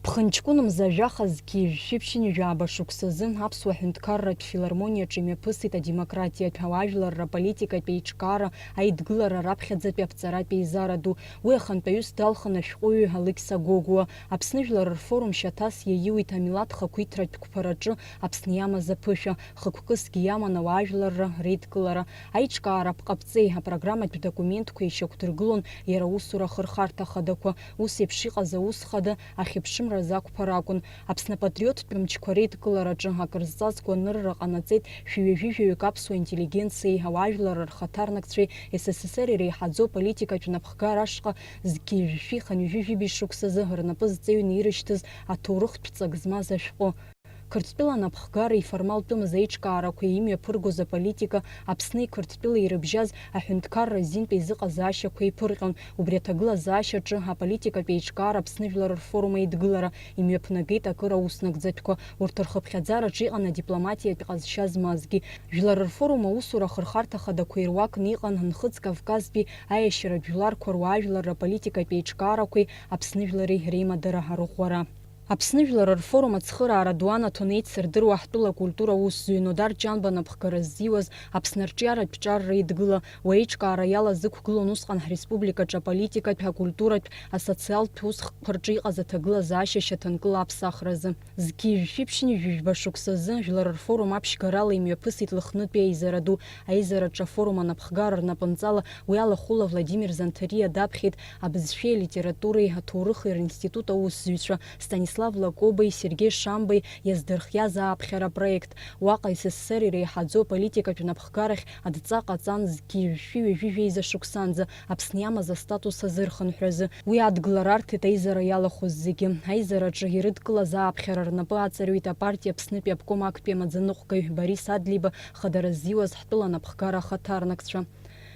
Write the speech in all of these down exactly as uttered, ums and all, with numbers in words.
Ԥхынҷкәын мза жәаха зқьи жәшәи ԥшьынҩажәи жәаба шықәсазы Аԥсуа ҳәынҭқарратә филармониаҿы имҩаԥысит адемократиатә, ауаажәларра, аполитикатә еиҿкаара, аидгылара раԥхьаӡатәи аԥҵаратә еизара ду. Уи ахантәаҩыс далхын ашәҟәыҩҩы Алықьса Гогәуа. Аԥсны жәлар рфорум шьаҭас иаиуит амилаҭ хақәиҭратә қәԥараҿы Аԥсны иамаз аԥышәа, хықәкысгьы иаман ауаажәларра реидкылара. Аиҿкаара апҟаԥҵеи апрограмматә документқәеи ишьақәдыргылон иара аусура ахырхарҭа хадақәа. Ус еиԥш иҟаз аус хада ахьыԥшымраз ақәԥара акәын. Аԥсны апатриоттә мчқәа реидкылараҿы акыр зҵазкуа анырра ҟанаҵеит шәи ҩажәи жәаҩык аԥсуа интеллигенциеи ауаажәларра рхаҭарнакцәеи С С С Р иреиҳаӡоу аполитикатә напхгара ашҟа зқьи жәшәи хынҩажәи жәибжь шықәсазы рнапы зҵаҩны ирышьҭыз аҭоурыхтә ҵак змаз ашәҟәы. Қырҭтәыла анапхгара иформалтәымыз аиҿкаарақәа имҩаԥыргоз аполитика, Аԥсни Қырҭтәылеи ирыбжьаз аҳәынҭқарра азинтә еизыҟазаашьақәа еиԥырҟьон. Убри аҭагылазаашьаҿы аполитикатә еиҿкаара Аԥсны Жәлар рфорум аидгылара имҩаԥнагеит акыр аус нагӡатәқәа. Урҭ рхыԥхьаӡараҿы иҟан адипломатиатә ҟазшьа змазгьы. Жәлар рфорум аусура ахырхарҭа хадақәа ируакны иҟан Нхыҵ Кавказтәи аиашьаратә жәларқәа руаажәларра аполитикатә еиҿкаарақәеи Аԥсны жәлари реимадара арӷәӷәара. Аԥсны Жәлар рфорум ацхыраара ду анаҭон еицырдыруа ҳтәыла акультура аусзуҩы Нодар Ҷанба напхгара ззиуаз Аԥсны арҿиаратә ҿар реидгыла. Уи аиҿкаара иалазықәгылон усҟан ҳреспубликаҿы аполитикатә, акультуратә, асоциалтә усхкқәа рҿы иҟаз аҭагылазаашьа шьаҭанкыла аԥсахразы. Зқьи жәшәи ԥшьынҩажәи жәба шықәсазы Жәлар рфорум аԥшьгарала имҩаԥысит Лыхнытәи аизара ду. Аизараҿы афорум анапхгара рнапынҵала уи алахәыла Владимир Занҭариа даԥхьеит абызшәеи алитературеи аҭоурыхи ринститут аусзуҩцәа Станислав Лакобеи Сергеи Шамбеи иаздырхиаз ааԥхьара апроект. Уаҟа С С С Р иреиҳаӡоу аполитикатә напхгарахь адҵа ҟаҵан зқьи жәшәи ҩажәи жәеиза шықәсанӡа Аԥсны иамаз астатус азырхынҳәразы. Уи адгылара арҭеит аизара иалахәыз зегьы. Аизараҿы ирыдкылаз ааԥхьара рнапы аҵарҩит апартиа Аԥснытәи аобком актәи амаӡаныҟәгаҩ Борис Адлеиба хадара ззиуаз ҳтәыла анапхгара ахаҭарнакцәа.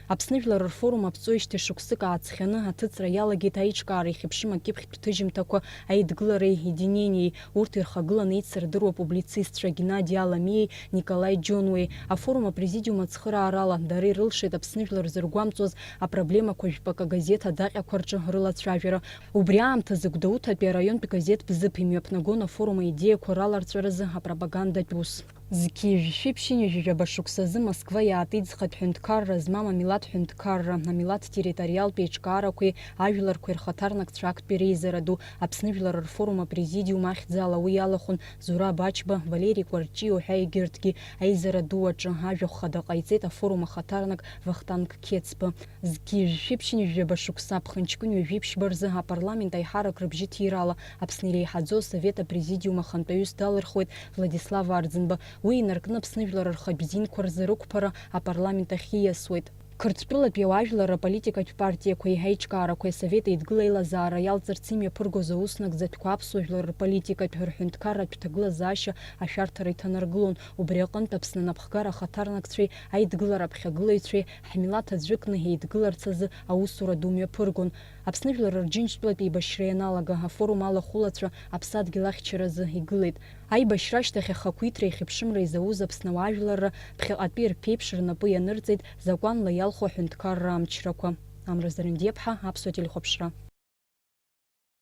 Аԥсны Жәлар рфорум аԥҵоижьҭеи шықәсык ааҵхьаны аҭыҵра иалагеит аиҿкаара ихьыԥшым акьыԥхьтә ҭыжьымҭақәа Аидгылареи Единениеи. Урҭ ирхагыланы еицырдыруа апублицистцәа Геннади Аламиеи Николаи Џьонуеи. Афорум апрезидиум ацхыраарала дара ирылшеит Аԥсны жәлар зыргәамҵуаз апроблемақәа жәпак агазеҭ адаҟьақәа рҿы рылацәажәара. Убри аамҭазы Гәдоуҭатәи араионтә газеҭ Бзыԥ имҩаԥнагон афорум аидеиақәа раларҵәаразы апропагандатә ус. Зқьи жәшәи ԥшьынҩажәи жәаба шықәсазы Москва иаатит зхатә ҳәынҭқарра змам амилаҭ ҳәынҭқарра, амилаҭ территориалтә еиҿкаарақәеи ажәларқәеи рхаҭарнакцәа актәи реизара ду. Аԥсны жәлар рфорум апрезидиум ахьӡала уи иалахәын Зураб Ачба, Валери Кәарҷиа уҳәа егьырҭгьы. Аизара ду аҿы ажәахә хада ҟаиҵеит афорум ахаҭарнак Вахтанг Қьецба. Зқьи жәшәи ԥшьынҩажәи жәаба шықәса аԥхынҷкәын ҩажәи ԥшьба рзы апарламент аиҳарак рыбжьы ҭирала Аԥсны иреиҳаӡоу асовет апрезидиум ахантәаҩыс далырхуеит Владислав Арӡынба. Уи инаркны Аԥсны жәлар рхатә зинқәа рзы рықәԥара апарламент ахь ииасуеит. Қырҭтәылатәи ауаажәларра аполитикатә партиақәеи аиҿкаарақәеи асовет еидгыла аилазаара иалҵырц имҩаԥыргоз аус нагӡатәқәа аԥсуа жәлар рполитикатә, рҳәынҭқарратә ҭагылазаашьа ашәарҭара иҭанаргылон. Убри аҟынтә Аԥсны анапхгара ахаҭарнакцәеи аидгылара аԥхьагылаҩцәеи ҳмилаҭ аӡәыкны еидгыларц азы аусура ду мҩаԥыргон. Аԥсны Жәлар Рџьынџьтәылатә еибашьра ианалага, афорум алахәылацәа аԥсадгьыл ахьчаразы игылеит. Аибашьра ашьҭахь ахақәиҭра ихьыԥшымра изауз Аԥсны ауаажәларра ԥхьаҟатәи рԥеиԥш рнапы ианырҵеит закәанла иалху аҳәынҭқарра амчрақәа. Амра Зарандиаԥҳа, Аԥсуа телехәаԥшра.